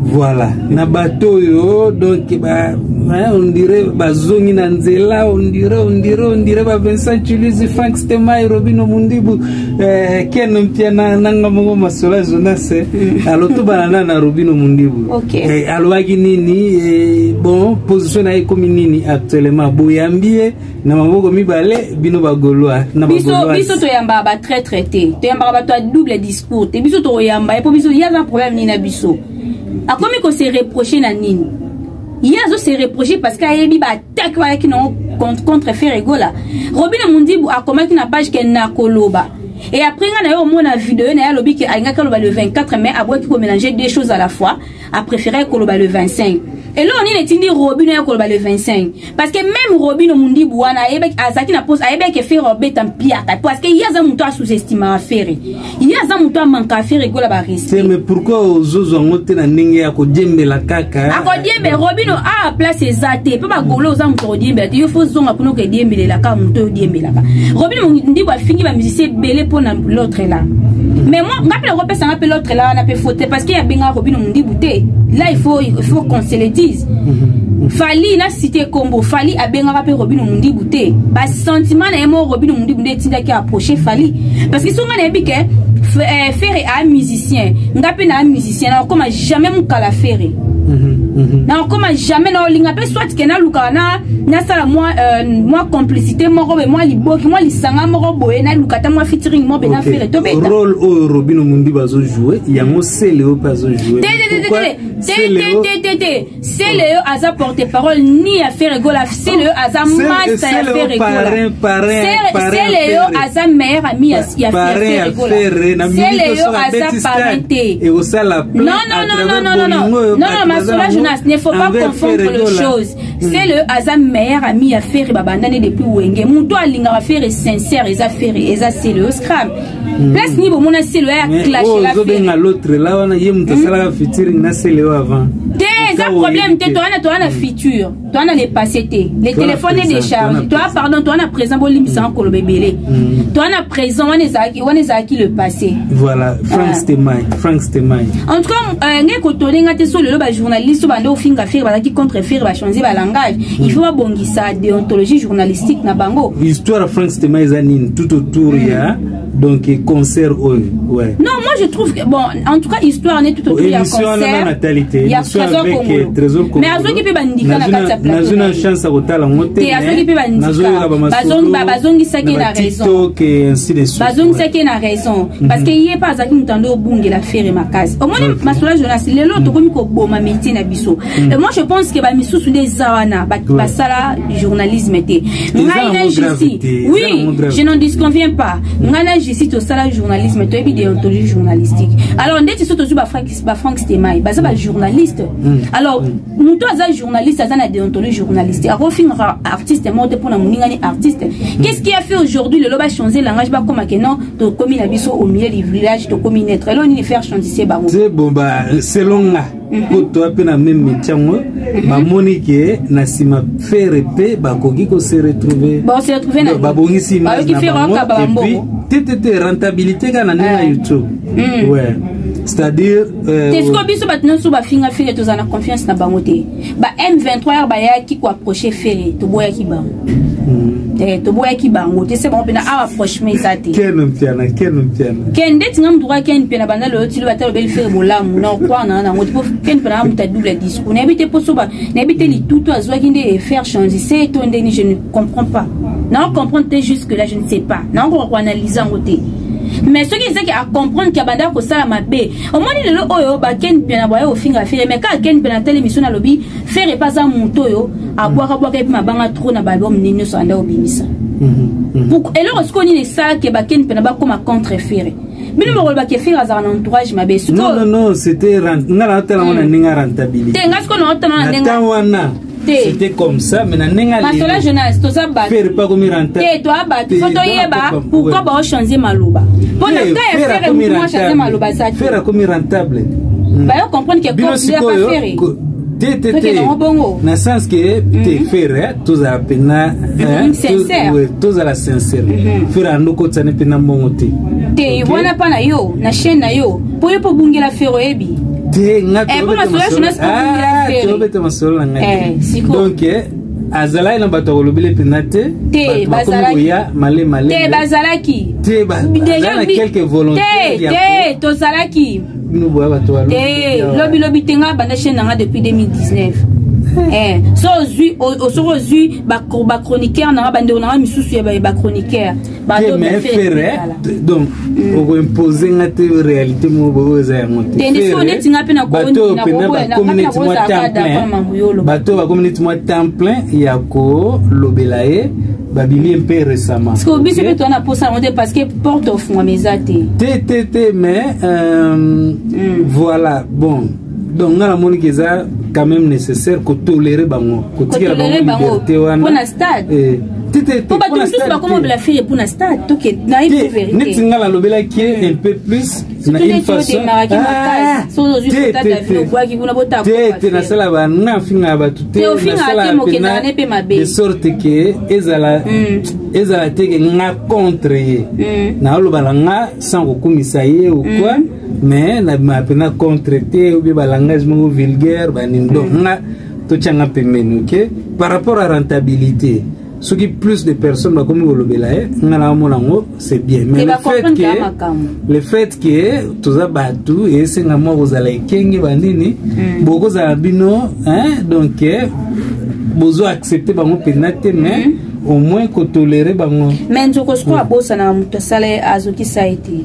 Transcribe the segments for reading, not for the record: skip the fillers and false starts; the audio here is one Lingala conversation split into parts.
Voilà, na bato oyo donc ba hein, on dirait bazongi na nzela, on dirait on dirait on dirait ba Vincent Chuluzi, Frank Stemay, Robino Mundibu, eh, Ken Mpiana nanga mongo masola Jonas. Alors to banana na Robino Mundibu. Okay. Eh, alobaki nini eh, bon position na ye ekomi nini actuellement boyambi ye na maboko mibale bino bagaulois na biso biso toyambaka batraitre te, toyambaka bato ya double discours te. Biso tokoyamba ye mpo biso ye aza problème nini na biso? Akomi kose reproche na nini? Ye azo se reproche parce que ayebi baattaque bayaki nango contre Ferre Gola. Robino Mundibu akomaki na page ke nakoloba, et après nga na ye omona video na ye, alobi ke alingaki aloba le 24, mais abwaki komélanger deux choses à la fois, apréféré koloba le 25. Eloko nini etindi Robino ya koloba le 25? Parce que même Robino Mundibu wana ayebaki, azalaki na pose, ayebaki Ferre obeta mpiaka, parce que ye aza moto asous-estimaka Ferre, ye aza moto amanka Ferre Gola barespect. Mais pourquoi ozozwa yango te na ndenge ya kodiembela kaka? Akodiembe Robino a place eza te mpo bagolo oza moto akodiembela te. Yo fo zonga mpona okediembelelaka moto oyo odiembelaka. Robino Mundibu afingi bamusicien ebele mpo na l'autre là, mais moi nga mpe nakopesanga mpe l'autre là wana mpe faute, parce que abengaka Robino Mundibu te. Là il faut qu'on se le dise. Fally na cité kombo Fally abengaka mpe Robino Mundibu te. Basentiment na ye moko Robino Mundibu nde etindaki approche Fally, parce que so nga nayebi ke Ferre a musicien, nga mpe na musicien, nakokoma jamais mokala Ferre, nakokoma jamais na olinga mpe soit ke nalukaka na nasala mwa complicité moko boye, mwa liboki, mwa lisanga moko boye, naluka ata mwa featuring moko boye na Ferre tobeta. Rôle oyo Robino Mundibu azojoue yango, Celeo mpe azojoue. Te te te te te te, Celeo aza porte parole ni ya Ferre Gola. Celeo aza master ya Ferre Gola. Celeo aza meilleur ami ya Ferre Gola. Celeo aza parrain te. Non non non non non non non non, Masola Jonas, ne faut pas confondre les choses. Celeo aza meilleur ami ya Ferre, babandani depuis Wenge. Moto alingaka Ferre sincère eza Ferre, eza Celeo Scram. Place nini bomona Celeo ya clash la? Ozobenga l'autre là wana, ye moto asalaka featuring na Celeo avant. Te, eza problème te. Towana futur, towana le passé te. Le téléphone est déchargé. Toa, pardon, towana présent. Bolimbisanga koloba ebele. Towana présent, wana ezalaki le passé. Voilà, Frank Stemay, Frank Stemay. En tout cas, ngai kotolenga te. So lelo bajournaliste oyo bande ofinga Ferre, bazalaki contre Ferre, bachange balangage. Il faut babongisa déontologie journalistique na bango. Histoire Frank Stemay eza nini tout autour ya donc concert oyo? Ouais. Non, moi je trouve que bon, en tout cas histoire ne tout autour ya concert ya Trésor Kongolo, mais azwaki mpe bandika na kati ya plateau. Nazwi na chance ya kotala yango te. Te, azwaki mpe bandika, bazongisaki na raison, bazongisaki na raison, parce que ye mpe azalaki moto ando obungela Ferre makasi. Omoni, Masola Jonas, lelo tokomi koboma métier na biso. Et moi je pense que bamisusu nde eza wana basala journalisme te. Ngai na Jusi, oui, je n'en disconviens pas, ngai na Jusi tosala journalisme, toyebi déontologie journalistique. Alors ndeti so tozwi baFrank Stemai, baza bajournaliste. Alors moto aza journaliste, aza na déontologie journalistique, akofingaka artiste moko te mpona moningani artiste. Qu'est-ce qui a fait aujourd'hui lelo bachanger langage, bakoma ke non, tokomi na biso au milieu du village, tokomi neutre? Elo nini faire changer bango? C'est bon, ba selon nga, po toa mpe na même métier yango, bamoni ke na nsima Ferre mpe bakoki kose retrouver. Babongisi image na bango et puis te te te, rentabilité kaka na ndenge ya YouTube, ouais, c'est-à-dire te sikoyo biso bato nyonso bafinga Ferre, tozala na confiance na bango te. Ba M23 r bayaki koapproche Ferre, toboyaki bango te, toboyaki bango te. Se bango mpena awa approchement eza te. Ken Mpiana, Ken Mpiana. Ken, ndeti nga mutu kaka Ken Mpiana, banda lelo tilo bata lobeli Ferre bolamu na okwana na nango te, po Ken Mpiana nga mutu ya double discours. Nayebi te poso nayebi te litutu azwaki nde faire changer se to ndeni, je ne comprends pas, nao comprendre te. Jusque là je ne sais pas, naokoka koanalyse yango te. Mais soki ezaki acomprendre ke abandaka kosala mabe, omoni lelo oyo baKen Mpiana boya kofinga Ferre. Mais kaka Ken Mpiana tele émission, nalobi Ferre epa aza moto oyo abwakabwaka epi mabanga trop na baalbum nini nyonso anda obimisa. Eloko sikoyo nini esalaki baKen Mpiana bakóma contre Ferre? Bino bokolobaki Ferre azalaka na entourage mabe. Non non non, c'était nga naotala ngo na ndenge ya rentabilité. Te, nga sikoyo naotala na ndenge na wana. C'était comme ça, mais na ndenge Masola Jonas, toza bato. Ferre pas komi rentable. Te, toza bato, faut toyeba pourquoi baochange maloba. Mpo na ka ya Ferre, motu achange maloba eza te. Ferre akomi rentable. Bayo comprendre ke bino sikoyo te te te, na sens ke te Ferre tozala mpena, tozala sincère, Ferre ando kotisani mpena mbongo te. Te, wana mpa na yo na chaîne na yo, mpo yo mpo obungela Ferre, oyebi. Te, nga Eh, mpo masolo ya Jonas mpo obungela Ferre. tobeta masolo na ngai Eh, te. sikoyo. Donc azalaki na bato ya kolobela mpenza te. Te, Bato bakomi bazalaki. koya male male. Te, bazalaki. Te, baza na quelques volontaires te ya te, tozalaki. Bino boya bato balobi. Te, lobi lobi te. Nga banda chaîne nanga depuis 2019. So ozwi, soki ozwi bachroniqueur nanga, bandeko nanga misusu ya bachroniqueur. Te, mais Ferre, donc okoimpose nga te réalité moko boye oyo eza yango te. Te, nde soki neti nga mpe Bato oyo mpenza bakomi nga mpe neti mwa nakozalaka temps d'accord plein, mambo yo oloba. bato oyo bakomi neti mwa temps plein ya kolobela ye, babimi ye mpe récemment. Parce que biso Ok? mpe toza na posa yango te, parce que porte ofungwama eza te. Te, te, te, mais voilà, bon, donc nga namoniki eza quand même nécessaire kotolérer bango, kotikela Kotolérer bango bango liberté wana. mpo na stade. Eh, te, te, te, mpo bato mpo na misusu stade bakoma te. obela Ferre mpo na stade, toke nayebi Te, vérité. neti nga nalobelaki ye un peu plus na Surtout une neti façon odemaraki makasi. Soki ozwi te, stade te, ya ville, te. obwaki kuna, botala Te, kopa te, Ferre. nasala ba nga afingaka bato te. Te, ofingaka te, Nasala mokendaka pena ne mpe mabe. de sorte ke ezala ezala te ke nga contre ye. Naoloba na nga sans kokumisa ye ou quoi, mais nabimaka mpena contre te ou bien balangage moko vulgaire banini. Donc nga totyanga pembeni. Ok, par rapport à rentabilité, soki plus de personnes bakomi kolobela ye, nga naomona yango c'est bien, mais Te, le fait bacomprendre que kaka makambo. le fait que toza bato, esenga mwa kozala ekenge banini, bokozala bino, hein, donc bozo accepte bango mpenza te, mais au moins kotolérer bango. Mais nzoko sikoyo abosanaka moto asala ye, azokisa ye te.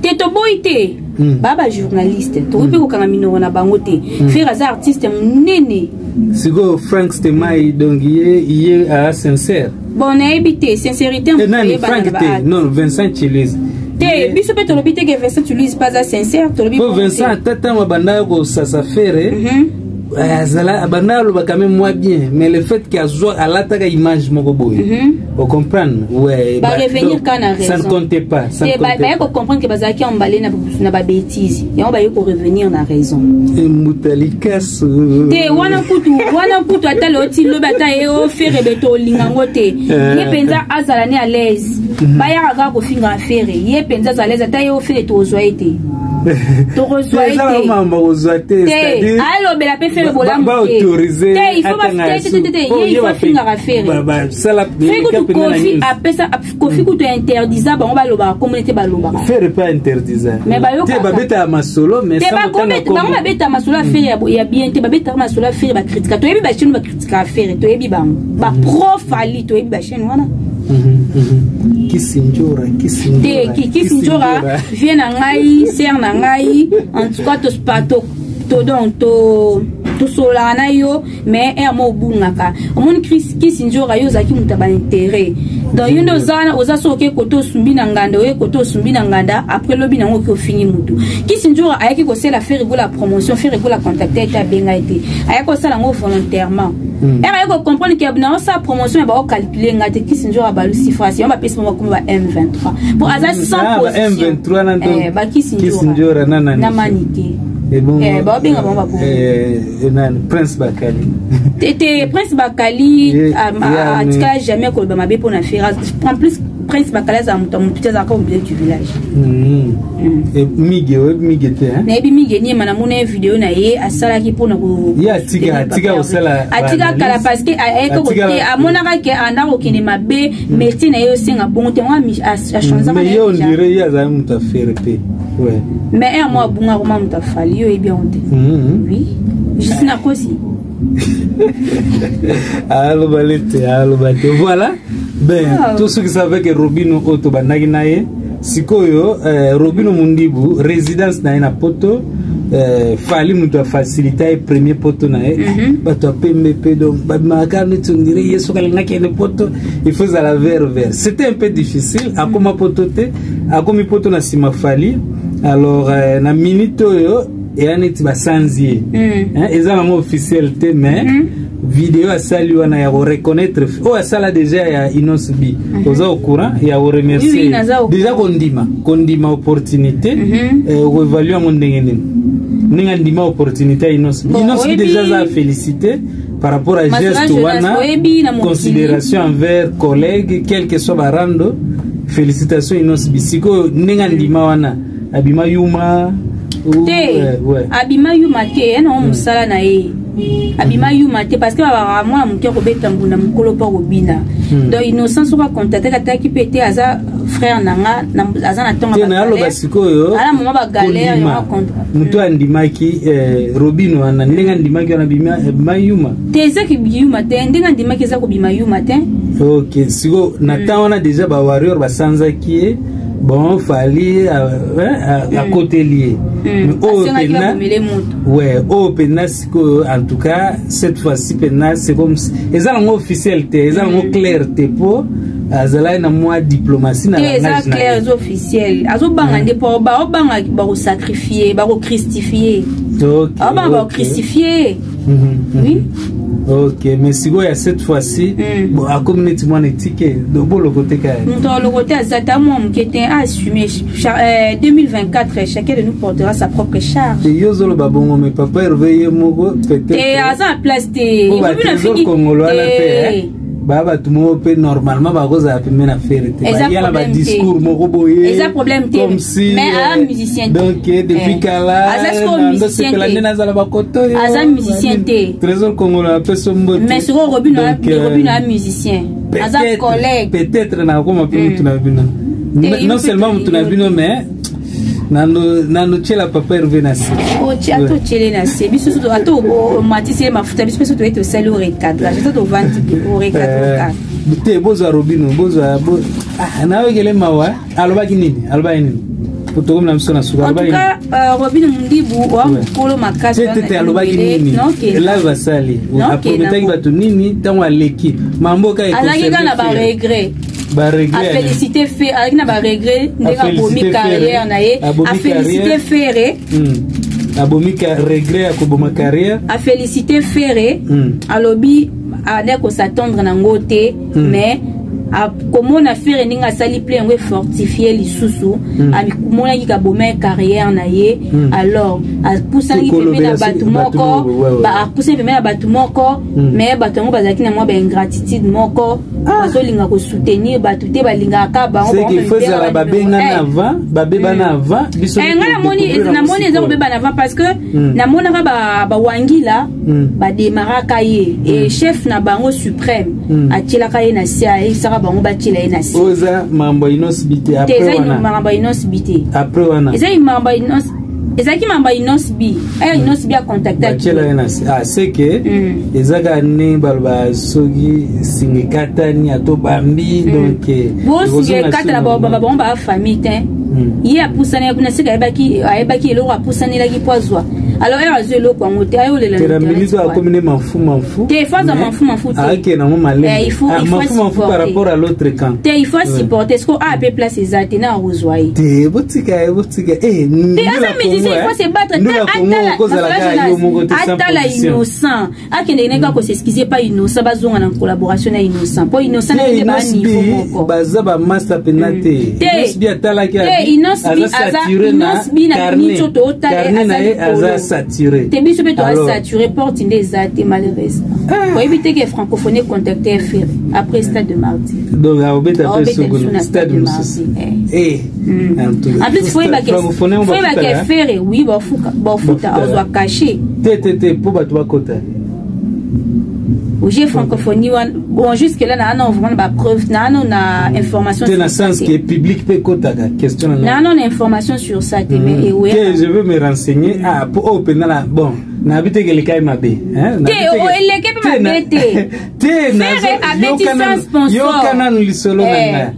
Te, toboyi te. Baa bajournaliste, tokoki mpe kokanga minoko na bango te. Ferre aza artiste monene. Sikoyo Frank Stemai, donc ye aza sincère? Bon, nayebi te sincérité. Eh, nani Frank te, non, Vincent Chilise. Te, biso mpe tolobi te ke Vincent Tulise mpe aza sincère, tolobi Po bongo te. Vincent, ata ntango abandaka kosasa Ferre, azala abanda alobaka même moi bien, mais le fait que azwa alataka image moko boye, ocomprendre, ouais. Barevenir Donc, kaka na ça ne raison. comptait pas, ça ne Te, comptait baye pas. kocomprendre ke bazalaki emballé na babêtise yango, baye korevenir na raison. Mbuta Likaso. Te, wana kutu ata loti lobi, ata ye oFerre beto olinga yango te. Ye mpenza azala ne à l'aise, bayaka kaka kofinga Ferre, ye mpenza azala à l'aise, ata ye oFerre tozwa ye te, tokozwa ye Eza te. mambo kozwa te. Te, C'est-à-dire alobela mpe Ferre bolamu te. baautorise. Te, il faut te, te, te, te, ye il faut afingaka Ferre. Basala. Ferre kutu, Kofi apesa, Kofi kutu interdisa bango balobaka komona te, balobaka. Ferre mpe interdisa. Mais bayokaka. Te, babetaka masolo, mais te sans kotanga bango kombo. Babeta masolo ya Ferre ya bien te, babetaka masolo ya Ferre, bakritika. Toyebi bachaîne bakritikaka Ferre, toyebi bango baprofali, toyebi bachaîne wana. Kisinjora, Kisinjora. Te, Kisinjora vie na ngai, sere na ngai, en tout cas tospa to donc to tosololaka na yo, mais ere mo obungaka. Omoni Kisinjora, yo ozalaki moto ya baintérêt, donc yo nde oza wana, oza soki oke kote osumbi na nganda, oye kote osumbi na nganda, après lobi nango oke ofingi mutu. Kisinjora ayaki kosala Ferre Gola promotion, Ferre Gola contacte ete abenga ye te, ayaki kosala yango volontairement. Ere ayaki kocomprendre ke naosala promotion ya baocalcule nga te. Kisinjora balusi phrase yango, bapesi bango bakoma ba M23 po aza sans Ah, ba position. M23 na donc Eh, bakisinjora Kisinjora na nani? Na Manike. Ebongo, Eh, baobenga bango bakongo. nani, Prince Bakali? Te, te, Prince Bakali Ye atikala jamais koloba mabe mpo na Ferre. En plus Prince Bakali azala moto ya motu te, azalaka au milieu du village. Mige, oyebi Mige te, hein? Nayebi Mige Niema, namona ye video na ye asalaki mpona Ye atika kosala atika kala, ba-analyse. parce que ayaki kote, amonaka ke anda kokende mabe, métier na ye osenga bongo te, ngo achangeaka. Mais ye, on dirait ye azali moto aFerre te, ouais. Mais un mois abunga koma moto aFally, yo oyebi yango te. Oui, juste nakosi. Aloba le te, aloba te. Voilà, ben Ah. tosukisa avec Robino oyo tobandaki na ye sikoyo, Robino Mundibu, résidence na ye na Poto, Fally moto afacilita ye premier poto na ye. Bato ya pembe mpe donc babimaka kaka neti on dirait ye soki alingaki ene poto, il faut ezala vert vert, c'était un peu difficile. Akoma poto te, akomi poto na nsima Fally. Alors na minute oyo eya neti basanzi ye. Hein, eza nango officiel te, mais video asali wana ya koreconnaître oyo asala déjà ya Innoss'B, oza au courant ya koremercier? Oui, naza au Déjà kondima opportunité, okoévalue yango ndenge nini, ndenge andima opportunité ya Innoss'B? Bon, Innoss'B déjà aza félicité par rapport à Masala geste Jonas, wana, oyebi na mokili. Considération envers collègue, quel que soit barando. Félicitations Innoss'B. Sikoyo ndenge andima wana, abima yuma. Te, abima yuma te, ye nango mosala na ye. Abima yuma te parce que babaka mwana moke akobeta mbunda, mokolo mpo akobina. Donc Innocent soki acontactaki, ataki mpe te, aza frère na nga, aza na ntongo. Te, nayaloba sikoyo. Ala moma bagalère. Moto andimaki Robino wana, ndenge andimaki wana, abima yuma? Te, ezaki yuma te. Ndenge andimaki, eza kobima yuma te. Ok, sikoyo na temps wana déjà bawarrior basanzaki ye. Bon, Fally akoteli ye. Oyo pena, ouais, oyo pena sikoyo, en tout cas cette fois-ci pena, c'est comme eza nango officiel te, eza nango clair te, mpo azalaki na mwa diplomatie na Eza clair, eza officiel. Azobanga nde mpo baobanga bakosacrifie, bakochristifie, aobanga bakochristifie, oui. Ok, mais sikoyo ya cette fois-ci, bon, akomi neti mwana etike boloko te kaka. Moto aloko te, aza ta mwa moke te, assume. 2024, chacun de nous portera sa propre charge. Yo ozoloba bongo, mais papa Hervé ye moko peut-être te, aza na place te. Trésor Congolo wana mpe baya bato moko mpe normalement bakozala pembe na Ferre te, baya na badiscours moko boye. Eza problème te. Comme si mais aza musicien te. Donc depuis kala ndosepela nde nazala bakoto oyo. Aza musicien te. Trésor Congolo apesa mbote. Mais sikoyo Robino, Robino aza musicien, aza collègue. Peut-être nakokoma mpe mutu na bino, non seulement mutu na bino, mais nano tiela papa Hervé na se. Ata otiele na se, biso ata omatisi ye mafuta, biso mpe so toye tosali orecadrage, ata tovandi orecadre. Te, bozwa Robino, bozwa nayokele mawa. Alobaki nini? Alobaki nini? Tokomi na biso na suka. En tout cas, Robino Mundibu oa mokolo makasi. Te, te, alobaki nini? Live asali, aprometaki bato nini ntango aleki mambo ka? Azalaki kaka na baregret. Afélicité Ferre, azalaki na baregret ndenge abomi carrière na ye. Afélicité Ferre. Abomi, regret ya koboma carrière. Afélicité Ferre, alobi ande kos'attendre nango te, mais komona Ferre ndenge asali plein yango efortifie lisusu. Amonaki kaboma carrière na ye, alors apusanaki pembe na bato moko, apusani pembe na bato moko, mais bato yango bazalaki na mwa baingratitude moko, bazolinga kosoutenir bato te, balingaka bango. Babengana avant, babebana avant. Biso ngai namoni eza kobebana avant, parce que namonaka bawangila bademaraka ye e chef na bango suprême atielaka ye na se, ayebisaka bango batiela ye na se. Oyo eza makambo ya Innoss'B te? Te, eza makambo ya Innoss'B te. Après wana? Eza makambo ya ezalaki makambo ya Innoss'B, aya Innoss'B acontactaki. Batiela ye na se. Ah, c'est que eza kaka ndenge baloba, soki singa ekatani ato bambi, donc Bosinga ekatana, bango baa famille te. Ye apusani kuna, sika ayebaki eloko apusanelaki mpo azwa. Alors ere azwa eloko yango te, ayolela. Na minute akomi nde mafu mafu. Te, il faut azwa mafu mafu te. Akende nango malembe, mafu mafu par rapport à l'autre camp. Te, il faut supporter. Siko a pe place eza te na akozwa ye. Te, botika ye, botika. Te, aza musicien, il faut se battre. Atala Innocent, akende ne kaka kos'excuse pa Innocent, bazonga na collaboration na Innocent, mpo Innocent na nde baa niveau moko. Baza bamaster mpena te. Innoss'B atalaki. Innoss'B na miniti oyo tootala aza saturé. Te, biso mpe toa saturé, porte nde eza te malheureusement. Oyebi te ke francophonie contacte Ferre après stade de Martyr? Donc aobeta mpe sukuna stade mosusu. En plus, faut yebake Ferre, oui, bafuta, azwa cachet. Te, te, te, mpo bato bakota. Oje francophonie wana, bon, jusque là naa vraiment na bapreuve, naa no na information. Te, na sens que public mpe ekotaka, question na naa no na information sur ça te, mais ewe. Te, je veux me renseigner. Ah, po oyo mpenza na, bon, nayebi te ke elekai mabe. Te, eleke mpe mabe te. Te, abeti sans sponsor. Yoka nanu lisolo na nga.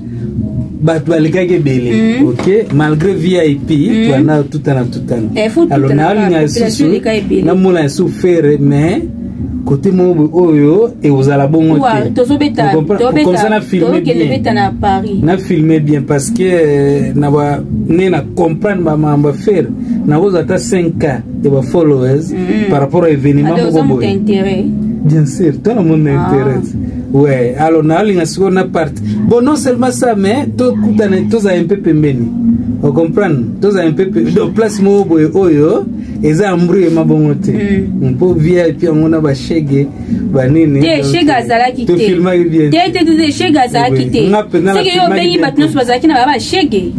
Bato balekaki ebele, ok, malgré VIP twana tutana tutana. Alors naolinga lisusu namona esu Ferre, mais côté moko oyo ekozala bongo te. Comme ça na filme bien, na filme bien, parce que na ba ne na comprendre bamakambo ya Ferre, nakozwa ata 5K ya bafollowers par rapport à événement moko boye. Bien sûr, toi na mon intérêt, ouais. Alors naolinga sikoyo na part, bon, non seulement ça, mais tokutana, tozala un peu pembeni, ocomprendre, tozala un peu donc place moko boye oyo eza embrouillement bongo te, mpo VIP yango na bashege banini. Te, shege azalaki te. Tofilmaki bien. Te, te, te, shege azalaki te. Seke yo obengi bato nyonso bazalaki na baba bashege.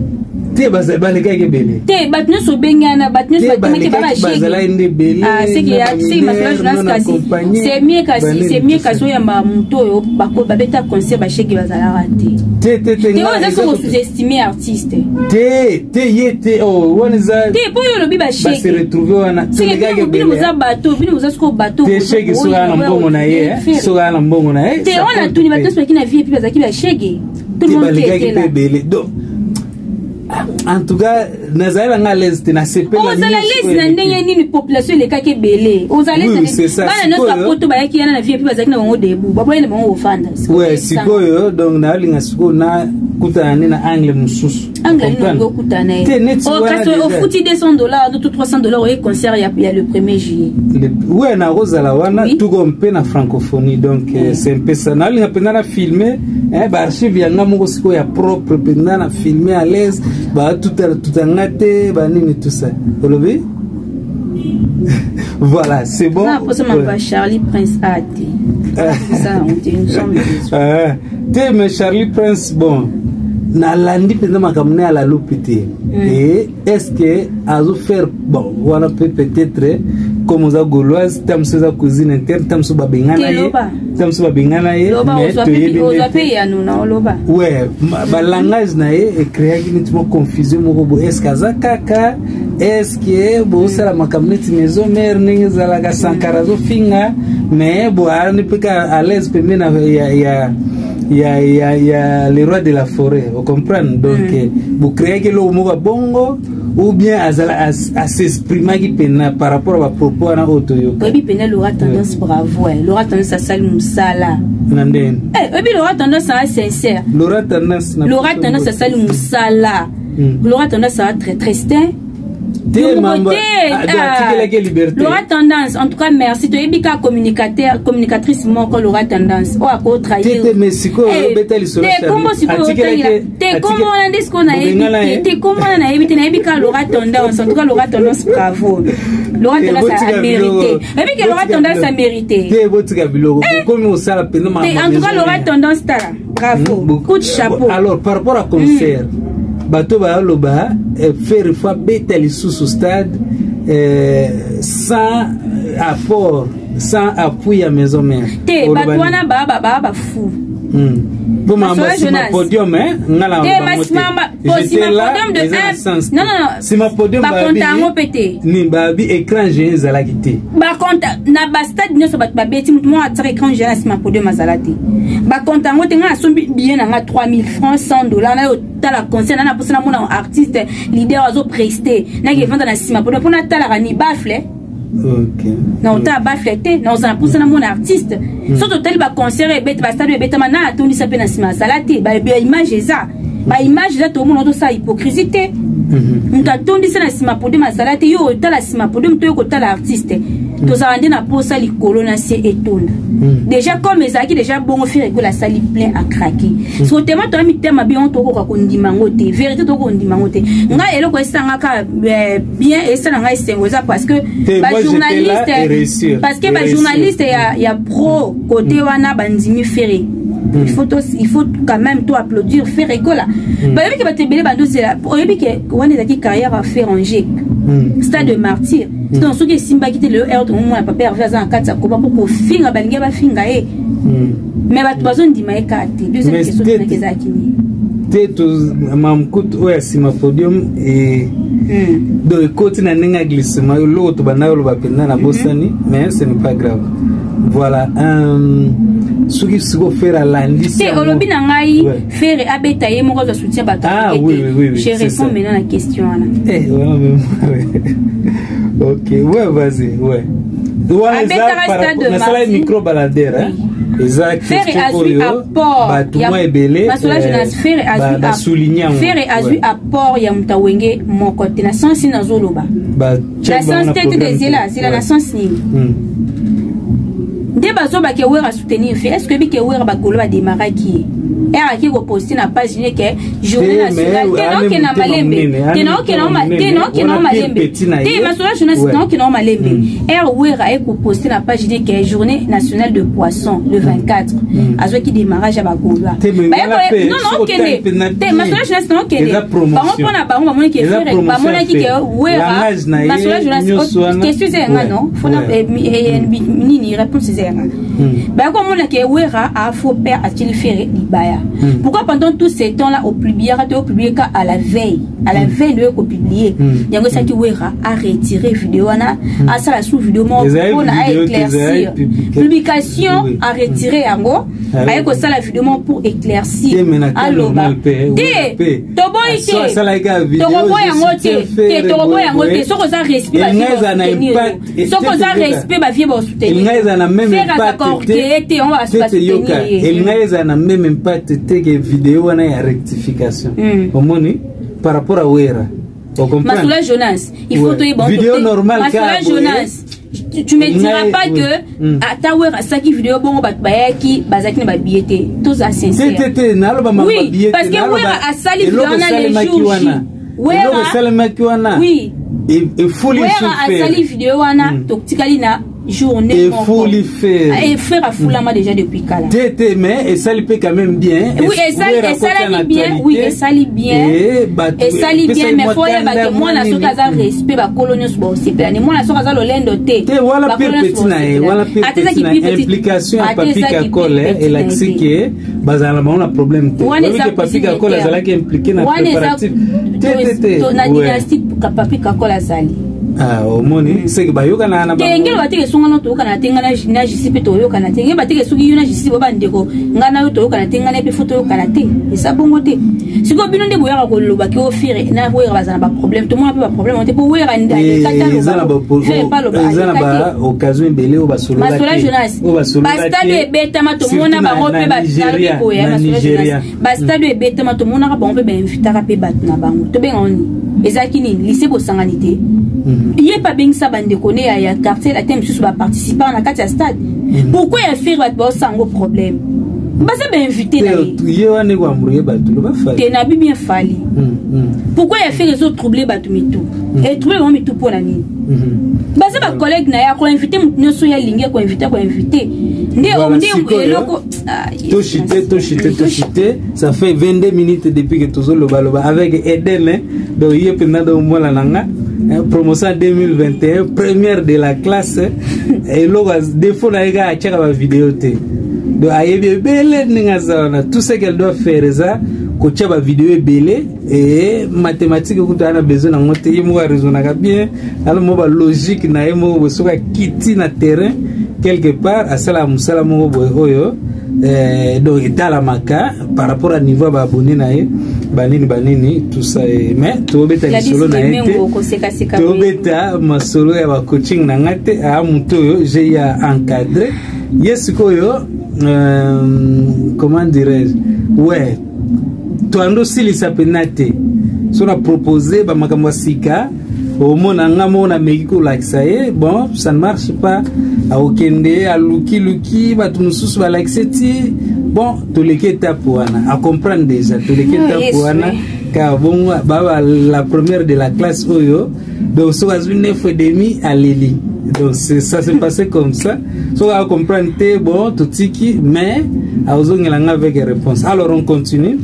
Te, balekaki ebele. Te, bato nyonso obengi wana, bato nyonso batemaki bazalaki nde ebele. Seki masolo Jonas, kasi c'est mieux, kasi c'est mieux, kasi oyamba moto oyo babeta concert, bashege bazalaka te. Te, te, te. Te, oyo eza soko sous-estimer artiste. Te, te, ye te, oh, wana eza Te, mpo oyo olobi bashege base retrouve wana. Seke bino boza bato, bino boza sikoyo bato. Te, shege soki aya na mbongo na ye, soki aya na mbongo na ye. Te, wana tuni bato nyonso baki na vie, epi bazalaki bashege. Tout le monde balekaki mpe ebele. Donc en tout cas, nazali nanga à l'aise te, nasepela. Ozala l'aise na ndenge nini? Population elekaki ebele, ozala bana nyonso bapoto bayaki yana na vie, epi bazalaki na bango debout, baboyani na bango kofanda. Ouais, sikoyo donc nayolinga sikoyo nakutana nde na angle mosusu. Angle nini olingi okutana ye? Te, neti kasi ofuti 200 $ to 300 $ oye concert ya le 1er juillet. Ouais, nakozala wana tuko mpe na francophonie, donc c'est un peu ça. Nalinga mpenza na filme baarchive yanga moko sikoyo ya propre, mpenza na filme à l'aise, batutanga te, banini, tout ça olobi. Voilà, c'est bon. Na posa mamba Charlie Prince a te ça, on te, nous sommes te. Mais Charlie Prince, bon, nalandi mpenza makambo ne ya lupi te. Et est ce que azofaire bon wana mpe peut-être comme oza Gauloise, ta mosusu eza cuisine interne, ta mosusu babengana ye, ta mosusu babengana ye. Mais toyebi ouais, balangage na ye ecréaki neti mwa confusion moko boye. Est ce que aza kaka, est ce que bosala makambo neti maison mère ndenge ezalaka, Sankara azofinga, mais bo ayani mpe ka à l'aise pembeni ya le roi de la forêt, ocomprendre? Donc bocréaki eloko moko ya bongo ou bien azala as'exprimaki mpena par rapport à bapropos wana oyo toyoka? Oyebi mpena Laura Tendance, bravo. Laura Tendance asali mosala. Na ndeni? Oyebi Laura Tendance aza sincère. Laura Tendance. Laura Tendance asali mosala. Laura Tendance aza très triste. Te, mambo atikelaki liberté. Laura Tendance, en tout cas merci. Toyebi kaka communicateur, communicatrice moko, Laura Tendance, oyo akotrahir. Te, mais sikoyo obeta lisolo. Te, kombo sikoyo otangela te, kombo wana nde sikoyo nayebi te. Te, kombo wana nayebi te, nayebi kaka Laura Tendance. En tout cas, Laura Tendance, bravo. Laura Tendance a mérité. Oyebi ke Laura Tendance a mérité. Te, botika biloko bokomi kosala mpenza. Te, en tout cas, Laura Tendance, tala, bravo, coup de chapeau. Alors, par rapport à concert, bato bayaloba Ferre faut abeta lisusu stade sans apport, sans appui ya maison mère. Te, bato wana baa bafu. Po mamba nsima podium, nga na nsima podium de un, non, non, non. Nsima podium. Bakonta yango mpe te. Ni babi écran géant ezalaki te. Bakonta na bastade nyonso, bato babeti, motu moko atiaka écran géant na nsima podium azala te. Bakonta yango te. Nga nasombi billet na nga 3000 francs, 100 $, nayo tala concert na mposa namona artiste leader azopreste, naki evanda na nsima podium mpo natalaka ni baffle na otala baffle te, na ozala mposa namona artiste. So totali baconcert ebete, bastade ebetama na atondisa mpe na nsima azala te. Baimage eza, baimage eza, tomona. Tosala hypocrisie te. Moto atondisa na nsima podium azala te, yo otala nsima podium to yo kotala artiste. Tozala nde na posa likolo na se etonda. Déjà comme ezalaki déjà bongo, Ferre Gola asali plein à craquer. So tema toya mitema bien, tokoka kondima yango te. Vérité, tokoka kondima yango te. Ngai eloko esangaka bien, esala ngai esengo, eza parce que bajournaliste, parce que bajournaliste ya pro côté wana bandimi Ferre. Il faut quand même to applaudir Ferre Gola. Bayebi ke bato ebele bandozela, oyebi ke wana ezalaki carrière ya Ferre Angek, stade de martyr. Donc soki esimbaki te, lelo ere tomomona papa Herve aza na kati ya koba mpo kofinga, balingi bafinga ye, mais bato bazondima ye kaka te. Deuxième question tunaki ezalaki nini? Te, mamkutu oyo ya nsima podium, donc ekoti na ndenge ya glissement. Eloko tobanda oloba mpenza na bosani, mais ce n'est pas grave. Voilà, soki sikoyo Ferre alandi. Te, olobi na ngai Ferre abeta ye moko, azwa soutien bato. Ah, oui, oui, oui, je réponds maintenant na question wana. Eh, wana ok, ouais, vas-y, ouais. Wana eza nasala micro baladeur, eza question oyo bato mwa ebele basouligne yango. Ferre azwi apport ya moto awenge moko te. Na sens nini nazoloba? Na sens te, te, zela, zela. Na sens nini? Nde bazobake Wera soutenir Ferre. Est ce que oyebi ke Wera bagolo bademaraki ye ere aki koposte na page ne ke journée nationale te, naokenda malembe te, naokenda malembe te, masolo journaliste, naokenda malembe. Ere Wera aye koposte na page ne ke journée nationale de poisson le 24, azwaki démarrage ya bagaulois. Non, naokende te, masolo journaliste, naokende bango mpona bango bamonaki Ferre, bamonaki ke Wera. Masolo journaliste, question eza yanga, non fona nini, réponse eza yanga. Bakomona ke Wera a faux père, atili Ferre libaya. Pourquoi pendant tout ce temps là opubliaka te? Opublie ka à la veille, à la veille ndoye kopublie yango. Esalaki Wera a retire vidéo wana, asala sous vidéo moko mpona aéclaircir publication. A retire yango, aye kosala vidéo moko pour éclaircir, aloba te toboyi te, tokoboya yango te, te, tokoboya yango te. Soki oza respect, soki oza respect, bavieux basoutenir. Eza na même impact te, te, yango basoutenir ye. Elingai eza na même impact te ke vidéo wana ya rectification, omoni, par rapport à Wera. Masula Jonas, il faut toyeba. Vidéo normale. Masula Jonas, tu me diras pas que ata Wera asalaki vidéo bongo, bato bayaki, bazalaki na babillet te. Toza sincère. Te, te, naloba. Oui, parce que Wera asali vidéo wana le jour J. Wera esalemaki wana. Oui. Efuli. Wera asali vidéo wana, totikali na journée. Efuli Ferre. Ferre afulama déjà depuis kala. Te, te, mais esali mpe quand même bien. Oui, esalaki bien, oui, esali bien, esali bien, mais faut oyeba ke mwana soki aza respect, bakolo nyonso baosepela ni mwana. Soki aza lolendo te. Te, wana pire petit na ye, wana pire petit na implication ya Papi Kakol elakisi ke bazala na bango na problème te. Wana eza Papi Kakol azalaki impliqué na préparatif te, te, te. Na dynastie Papi Kakol azali. Ah, omoni seke bayokana na. Te, ngelo bateke songa no toyokana te. Nga na jisi mpe toyokana te. Ngelo bateke soki yo na jisi bo bandeko, nga na yo toyokana te, nga na ye mpe faut toyokana te. Eza bongo te. Sikoyo bino nde boyaka koloba ke oFerre na Wera baza na baproblème. Tomona mpe baproblème te, mpo Wera. Eza na ba occasion ebele oyo. Masola Jonas, bastade ebetama, tomona bango mpe balobi boye. Masola Jonas, bastade ebetama, tomonaka bango mpe bainvitaka mpe bato na bango. Tobenga nini? Ezalaki nini? Lycée Bosangani te? Ye mpe abengisa bandeko ne ya quartier latin mosusu, baparticipant na kati ya stade. Pourquoi ya Ferre bato baosala yango problème? Baza bainvité na ye. Ye wana ekoembrouiller bato, loba Fally. Te, nabi bien Fally. Pourquoi ya Ferre ezotrouble bato mitu, etrouble bango mitu mpo na nini? Baza bacollègue na ye, akoinvite motu nyonso ye alingi akoinvite, akoinvite nde nde eloko. Toshite, toshite, toshite. Ça fait 22 minutes depuis que tozolobaloba avec Eden. Donc ye mpenza, donc mwana na nga, promotion 2021, première de la classe. Eloko défaut na ye kaka, atiaka bavideo te. Donc ayebi ebele ndenge aza wana. Tout ce qu'elle doit faire eza kotia bavideo ebele. E mathématique kutu aya na besoin nango te. Ye moko araisonnaka bien, ala mo balogique na ye moko boye. Soki akiti na terrain quelque part, asalaka mosala moko boye oyo donc etalamaka par rapport à niveau ya baabonné na ye, banini banini, tout ça. Mais tobeta lisolo na ye te, tobeta masolo ya bacoaching na nga te. Aa moto oyo j'ai ya encadré ye sikoyo, comment dirais-je, ouais, toando osilisa mpena te. So na propose bamakambo ya sika, omona nga moko nameki kolakisa ye, bon, ça ne marche pas. Akokende alukiluki bato mosusu balakisi ti bon, toleki étape wana, acomprendre déjà, toleki étape wana kaka bongo. Baba la première de la classe oyo, donc soki azwi 9 et demi, aleli. Donc ça s'est passé comme ça. Soki acomprendre te, bon, totiki, mais azongela nga avec réponse. Alors on continue.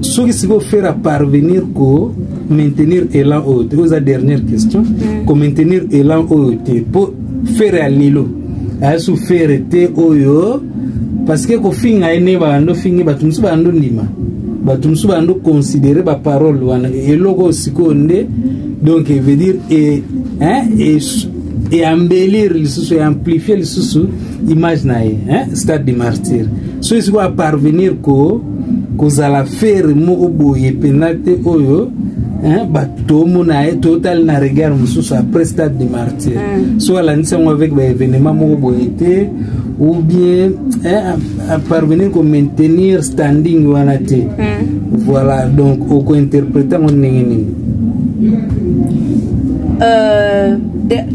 Soki sikoyo faire parvenir ko maintenir élan oyo te, oyo eza dernière question, ko maintenir élan oyo te, mpo Ferre ya lelo ayasu Ferre te oyo, parce que kofinga ye nde babando fingi bato mosusu, babando ndima bato mosusu, babando considérer baparole wana. Eloko oyo sikoyo nde, donc veut dire e, hein, e embellir lisusu, e amplifier lisusu image na ye, hein, stade de martyr. Soki sikoyo aparvenir ko kozala Ferre moko boye mpenza te oyo, bato tomona ye, totali na regard mosusu après stade de martyr, so alandisi yango avec baévénement moko boye te, ou bien parvenir komaintenir standing wana te, voilà. Donc okointerprete yango ndenge nini?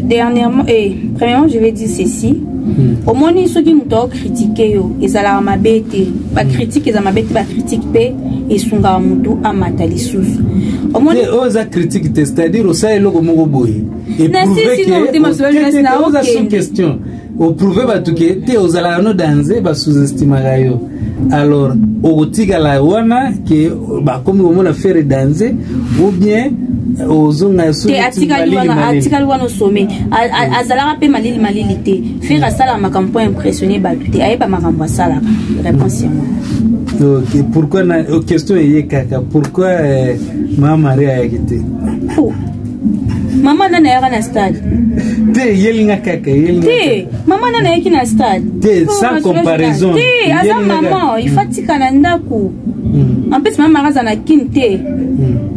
Dernièrement, et premièrement, je vais dire ceci. Omoni, soki moto aocritiquer yo, ezalaka mabe te. Bacritique eza mabe te, bacritique mpe esungaka motu amata lisusu. Omoni, oyo eza critique te, c'est-à-dire osala eloko moko boye, oza sous question, oprouver bato ke te, ozalaka no danze, basous-estimaka yo. Alors okotikala wana ke bakomi komona Ferre danze, ou bien ozonga? Te, atikali wana, atikali wana osome. Azalaka mpe malili malili te. Ferre asalaka makambo mpo impressionner bato te, ayeba makambo asalaka. Réponse yango. Ok, pourquoi na question eye kaka, pourquoi mama Marie ayaki te? Mama nani ayaka na stade? Te, yelinga kaka. Yelinga te, mama nani ayaki na stade? Te, sans comparaison. Te, aza mama, il faut atika na ndako. En plus, mama Mara aza na Kine te,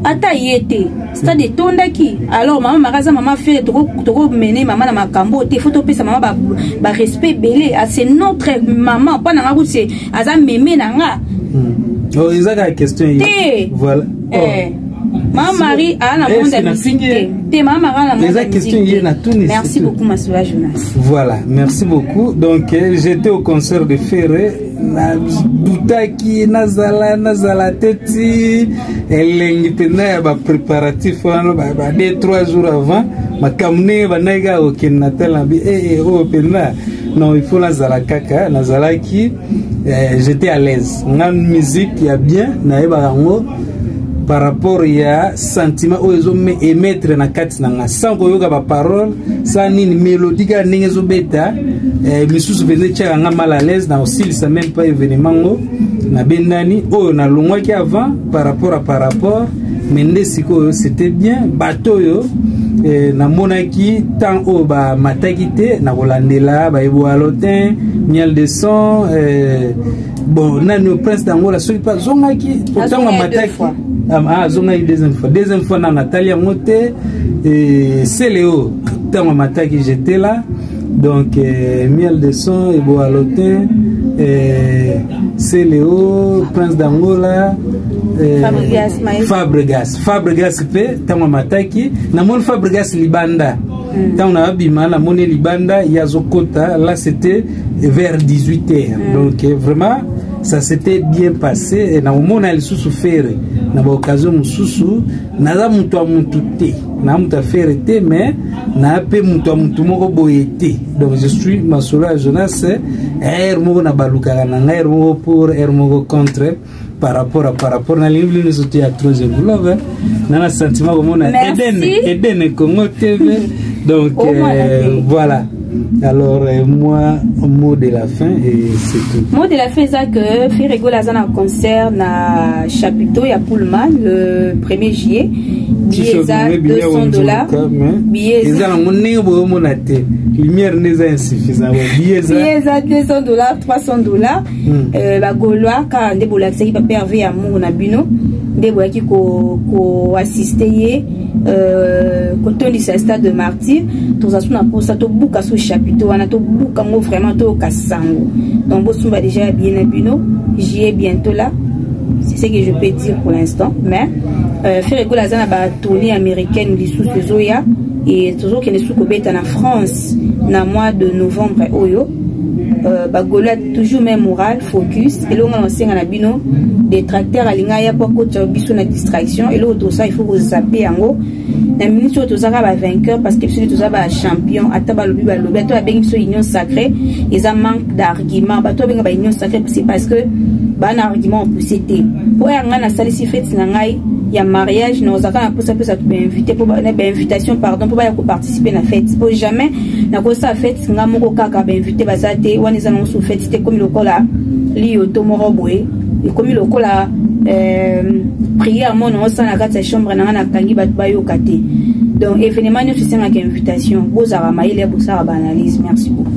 ata ye te, stade etondaki. Alors mama Mara aza mama Ferre, tokomene mama na makambo te. Faut topesa mama barespect ebele. C'est notre mama. Mpa nanga kuti aza meme na nga. Oh, eza kaka question. Te. Voilà. Mama Marie aa na monde ya musique te. Te, mama Marie aa na monde ya question ye na tuni. Merci beaucoup, Masula Jonas. Voilà, merci beaucoup. Donc j'étais au concert de Ferre, nadutaki nazala te ti elengi mpenza ya bapréparatif wana, ba 2, 3 jours avant. Makambo ndenge bandaki kaka kokende na tel na bi oyo mpenza, non, il faut nazala kaka. Nazalaki, j'étais à l'aise. Nga musique ya bien nayebaka yango par rapport ya sentiment oyo ezoémettre na kati na nga, sans koyoka baparole, sans nini, mélodie kaka ndenge ezobeta. Misusu mpenza etiaka nga mal à l'aise na kosilisa même pas événement ngo nabendani oyo nalongwaki avant par rapport. Mais nde sikoyo c'était bien. Bato oyo namonaki temps oyo bamataki te na kolandela, bayeboya lotin, Miel de Son, bon, nani, Prince d'Angola, soki mpe azongaki ntango amataki, azongaki deuxième fois. Deuxième fois na natali yango te. Celeo, ntango amataki, j'étais là. Donc Miel de Son, Eboa Lotin, Celeo, Prince d'Angola, Fabregas. Fabregas mpe ntango amataki, namoni Fabregas libanda. Ntango na babima, namoni libanda, ye azokota. Là, c'était vers 18 heures. Donc vraiment, ça s'était bien passé. Nakomona lisusu Ferre na baoccasion mosusu. Naza moto ya motu te, naa moto ya Ferre te, mais naa mpe moto ya motu moko boye te. Donc je suis Masolo ya Jonas, aire moko na balukaka na ngai, aire moko pour, aire moko contre, par rapport nalingi bino nyonso te ya troisième love na sentiment komona Eden, Eden Congo TV. Donc voilà. Alors moi, mot de la fin et c'est tout. Mot de la fin eza que Ferre Gola aza na concert na chapiteau ya Pullman le 1er juillet. Billet eza 200 $. Billet eza nango ndenge boyomona te, lumière nde eza insuffisant. Billet eza 200 $, 300 $. Bagaulois kaka nde bolakisaki papa Herve ya amour na bino, nde boyaki koassister ye, kotondisa stade de Martyr. Toza so na mposa tobuka so chapiteau wana, tobuka yango vraiment, toyoka sango. Donc bosumba déjà ya billet na bino, juillet bientôt là. C'est ce que je peux dire pour l'instant. Mais Ferre Gola aza na batournée américaine lisusu ezoya, e tozokende su kobeta na France na mois de novembre oyo. Bagaulois, toujours même moral, focus. Eloko nga na osenga na bino, détracteur alinga aya mpo akotisa biso na distraction, eloko tosala, il faut kozapper yango na minute oyo. Tozaka bavainqueur parce que biso nde toza bachampion. Ata balobi, balobi, ata babengi biso Union sacrée, eza manque d'argument. Bato babenga ba Union sacrée, c'est parce que baa na argument opousse te. Mpo ya ngai, nasalisi fete na ngai ya mariage, na ozalaka na mposa mpesa bainvité, bainvitation pardon, mpo baya koparticiper na fete, mpo jamais nakosala fete nga moko kaka, bainvité baza te. Wana eza nango so fete te, ekomi lokola liyoto moko boye, ekomi lokola prière mo naosala na kati ya chambre na nga, nakangi, bato bayoka te. Donc événement nyonso esengaka invitation. Bozalaka mayele ya bosala baanalyse. Merci beaucoup.